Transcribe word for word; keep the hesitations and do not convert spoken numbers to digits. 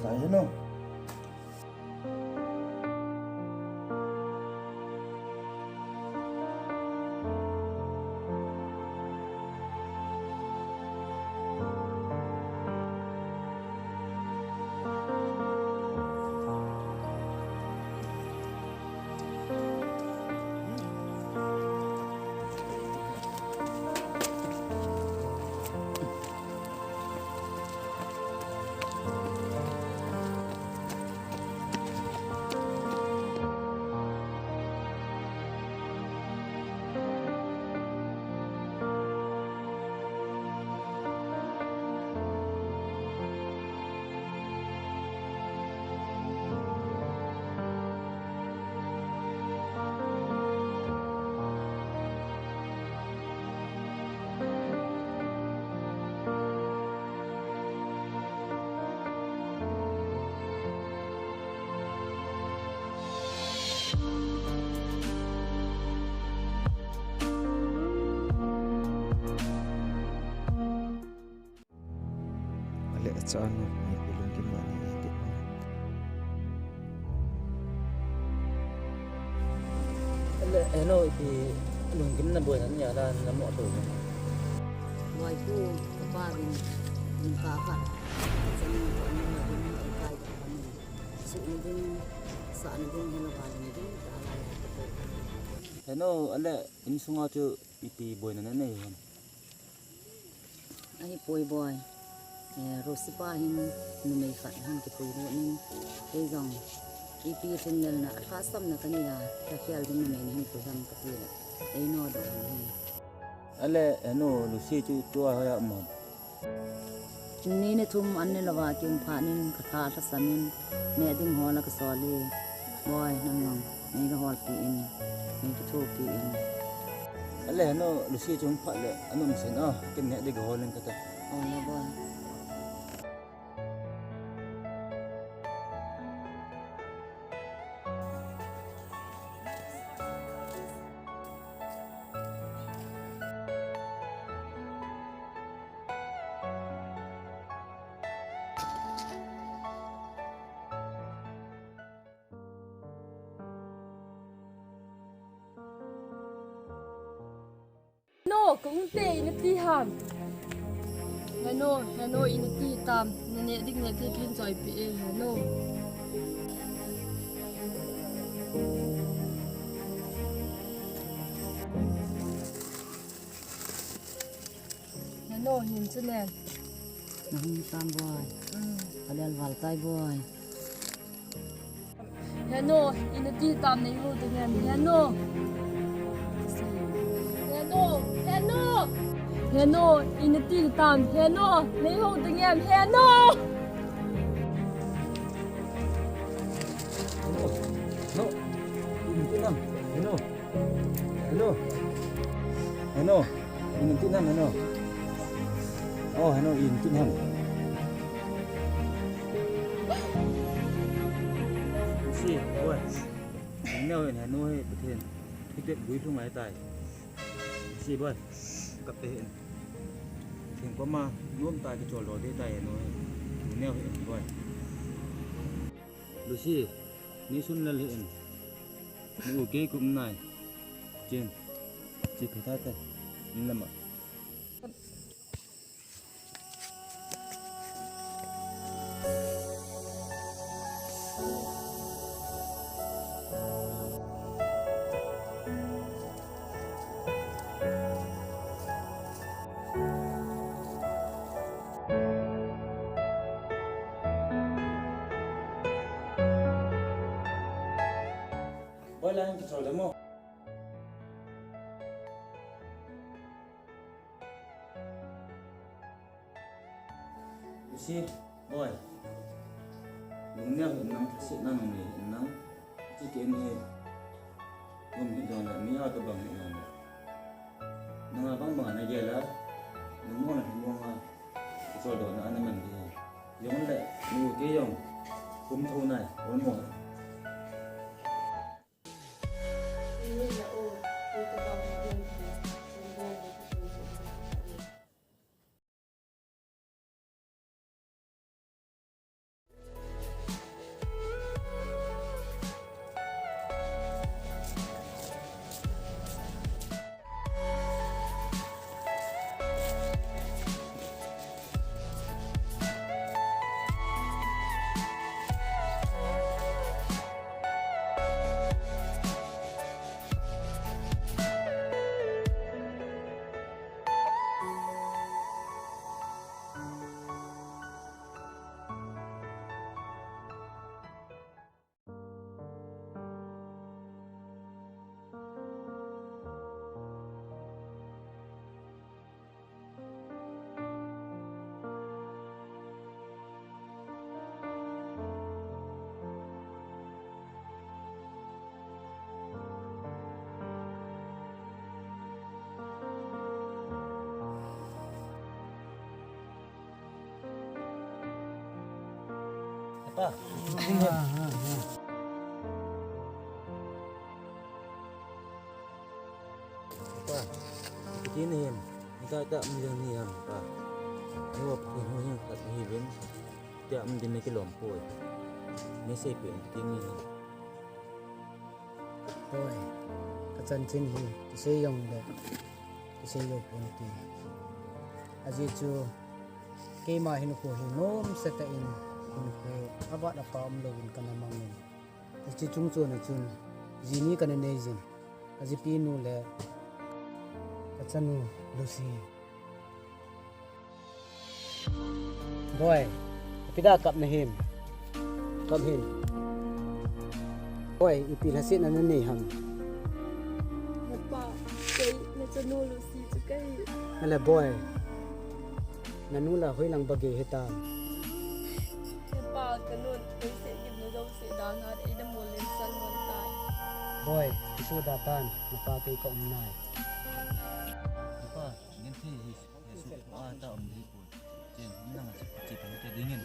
Heno. Ale, acha nu, ipi lunggim na nei ti. Ale, heno, ipi lunggim na boi na nei a la na mo to. Boi pu, kapa din, din kapa. Sa ni ko ni na din, ai kai ka ni. Su ni din, sa ni din, heno ba ni din, ta la ya ko. Heno, ale, insunga chu ipi boi na nei hon. Ahipoi boi. Eh, Rosi pa hin numei khat hin kipui lut in, kei jong ipi lhinlelna, lhahsamna kanei a, kakhel ding numei nahin pui ham kati le, ei nodoh in ahi. Ale, heno, Lucy chu tua hoiya um ham? Ni ni thum an ni louva kium phat in kalha lhasam in, neh ding hol a kasol e. Boi, nang jong nei kahol peh in, nei kithopi in. Ale, heno, Lucy chu hung phat le, anom sen a, ken neh ding kahol in kate. Ole boi. No, kahung te, ina ti ham. Heno, heno, ina ti tam. Na neh ding neh thei kin choi peh e, heno. Heno, hin chu nen. Na hung tam boi. Mm. Kalel val tai boi. Heno, ina ti tam nei hou ding em. Heno. Heno, heno. Heno, ina ti tam. Heno, nei hou ding em. Heno. Heno. Heno. Ina ti nam. Heno. Heno. Heno. Ina ti nam, heno. Oh, heno, ina ti nam. Si, boi. Neo in heno hi Pathen. Hitep gui lhung ai tai. Si, boi. Kap te hin. Thing koma, nom tai kichol do te tai heno hi. Neo hi, boi. Lucy, ni sun lal hi in. Ni u kei kum nai. Chin. Chi phe tha te. Ni lama. Boi, la hin kichol de mo. Lucy, boi. Lungneo hih in nang, lhasetna nang nei hih in nang. Chi kei in hi. Gum hih jong le, mi a tobang hih jong le. Nanga bang bang ana gel a. Lungmong le lungmong a. Kichol dona ana man di. Jong le, nu kei jong. Kum thou nai, ol mo. Pa, pa, kiti nahi em? Ita ita um jeng nahi em, pa? Ni wa pa ni hin khat hi ven. Tia um din na kilom poi. Ni sei pe kiti nahi em? Boi, ka chanchin hi kisei jong le kisei lou pon ti. Ajeh chu keima hinkho hi nomsa tah in hinkho avat apa um louvin kana mang in. Hiche chungchon a chun jini kana nei jin. Ka jipinu le ka chanu Lucy. Boi, ipi dia kap nahim? Kap him. Boi, ipi lhasetna nanei ham? Napa, kei nachanu Lucy chu kahi. Ale boi. Nanu la hoilang ba gei hitam? Napa, kanun, kei seh gimna jouse dan hat, eina molin san man tai. Boi, isu da tan, napa kei ka um nai. Napa, ngen thei hi, he su ko a ta um dei poi. Chen, nang a chi, chi ta te dingin.